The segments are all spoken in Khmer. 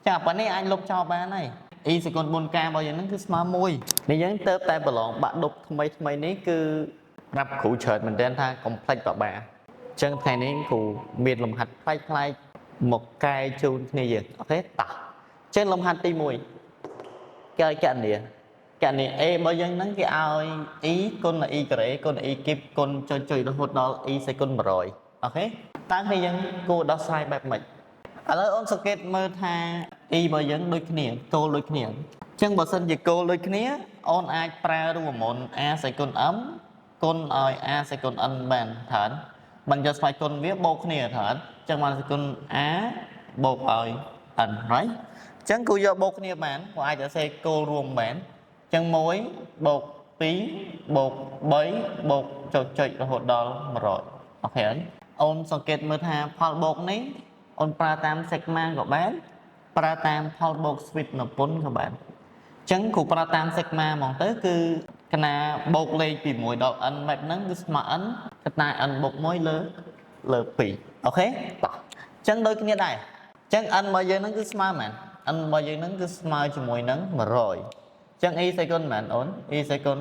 ចាប៉ុណ្នេះអាចលុបចោលបានហើយ e សេគុណ 4k របស់យើងហ្នឹងគឺស្មើ1នេះយើងទៅតែប្រឡងបាក់ដប់ថ្មីថ្មីនេះគឺប្រាប់គ្រូច្រើនមែនទែនថាកុំភ្លេចបបាអញ្ចឹងថ្ងៃនេះគ្រូមានលំហាត់ប្លែកប្លែកមកកែជូនគ្នាយើង OK តោះអញ្ចឹងលំហាត់ទី1គេឲ្យកណនីកណនី A របស់យើងហ្នឹងគេឲ្យ e គុណនឹង e ការ៉េគុណនឹង e គីបគុណចុចចុចរហូតដល់ e សេគុណ100 OK តើគ្នាយើងគួរដោះស្រាយបែបម៉េចឥឡូវអូនសង្កេតមើលថា e របស់យើងដូចគ្នាគោលដូចគ្នាអញ្ចឹងបើសិនជាគោលដូចគ្នាអូនអាចប្រើរូបមន្ត a សេគុណ m គុណឲ្យ a សេគុណ n បានត្រូវបានយកស្វ័យគុណវាបូកគ្នាត្រូវអញ្ចឹងបានសេគុណ a បូកឲ្យ n right អញ្ចឹងគូយកបូកគ្នាបានគូអាចសរសេរគោលរួមបានអញ្ចឹង1បូក2បូក3បូកចុចចុចរហូតដល់100 OK អត់អូនសង្កេតមើលថាផលបូកនេះអូនប្រើតាម sigma ក៏បានប្រើតាមផលបូក suite នពុនក៏បានអញ្ចឹងគ្រូប្រើតាម sigma ហ្មងទៅគឺកណាបូកលេខពី1ដល់ n បែបហ្នឹងគឺស្មើ n កតា n បូក1លើលើ2 OK តោះអញ្ចឹងដូចគ្នាដែរអញ្ចឹង n របស់យើងហ្នឹងគឺស្មើប៉ុន្មាន n របស់យើងហ្នឹងគឺស្មើជាមួយនឹង100អញ្ចឹង e សេគុណប៉ុន្មានអូន e សេគុណ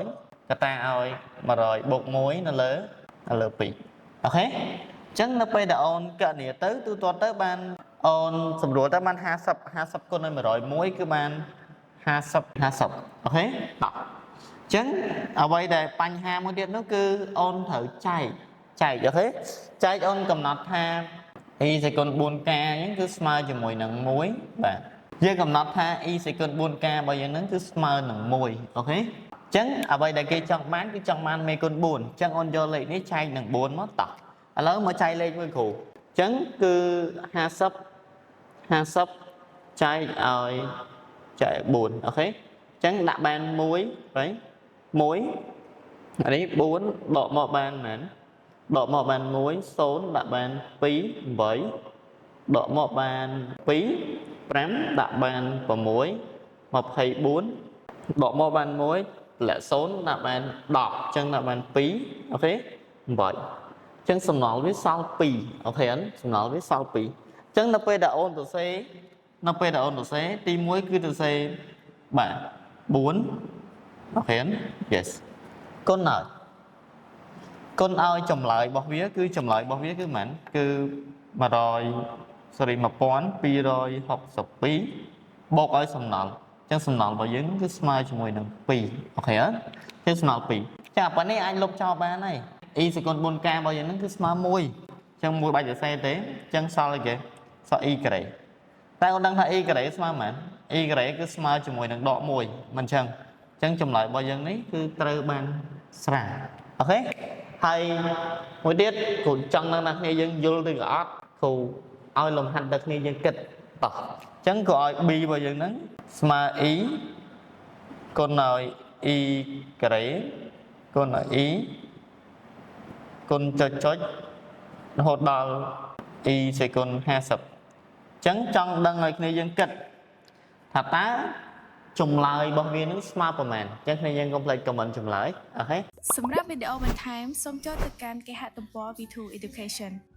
100កតាឲ្យ100បូក1នៅលើ2 OK អញ្ចឹងនៅពេលដែលអូនកណនីទៅទូទាត់ទៅបានអូនសម្រួលទៅបាន50 50គុណនឹង101គឺបាន50 50 OK តោះអញ្ចឹងអ្វីដែលបញ្ហាមួយទៀតនោះគឺអូនត្រូវចែកចែក OK ចែកអូនកំណត់ថា e សេគុណ 4k អញ្ចឹងគឺស្មើជាមួយនឹង1បាទយើងកំណត់ថា e សេគុណ 4k របស់យើងហ្នឹងគឺស្មើនឹង1 OK អញ្ចឹងអ្វីដែលគេចង់បានគឺចង់បានមេគុណ4អញ្ចឹងអូនយកលេខនេះចែកនឹង4មកតោះឥឡូវមកចែកលេខមួយគ្រូអញ្ចឹងគឺ50 50ចែកឲ្យចែក4 OK អញ្ចឹងដាក់បាន1ហើយ1អានេះ4ដកមកបានប៉ុន្មានដកមកបាន1 0ដាក់បាន2 8ដកមកបាន2 5ដាក់បាន6 24ដកមកបាន1តម្លាក់0ដាក់បាន10អញ្ចឹងដាក់បាន2 OK 8អញ្ចឹងសំណល់វាសល់2 OK អត់សំណល់វាសល់2អញ្ចឹងនៅពេលដែលអូនសរសេរនៅពេលដែលអូនសរសេរទី1គឺសរសេរបាទ4 OK អត់ yes គុណឲ្យគុណឲ្យចម្លើយរបស់វាគឺចម្លើយរបស់វាគឺប៉ុន្មានគឺ100 sorry 1262បូកឲ្យសំណល់អញ្ចឹងសំណល់របស់យើងគឺស្មើជាមួយនឹង2 OK អត់អញ្ចឹងសំណល់2ចាប៉ុណ្នេះអាចលុបចោលបានហើយ e សេគុណ 4k របស់យើងហ្នឹងគឺស្មើ1អញ្ចឹង1បាច់សរសេរទេអញ្ចឹងសល់អីគេសល់ e ការ៉េតែអូនដឹងថា e ការ៉េស្មើប៉ុន្មាន e ការ៉េគឺស្មើជាមួយនឹងដក1មិនអញ្ចឹងអញ្ចឹងចម្លើយរបស់យើងនេះគឺត្រូវបានស្រា OK ហើយមួយទៀតគ្រូចង់នឹងថាគ្នាយើងយល់ឬក៏អត់គ្រូឲ្យលំហាត់ដល់គ្នាយើងគិតតោះអញ្ចឹងគ្រូឲ្យ b របស់យើងហ្នឹងស្មើ e គុណឲ្យ e ការ៉េគុណឲ្យ e គុណចុចចុចរហូតដល់ e សេគុណ50អញ្ចឹងចង់ដឹងឲ្យគ្នាយើងគិតថាតើចម្លើយរបស់វានឹងស្មើប្រមាណអញ្ចឹងគ្នាយើងកុំភ្លេច comment ចម្លើយ OK សម្រាប់វីដេអូបន្ថែមសូមចូលទៅកាន់គេហទំព័រ V2 Education។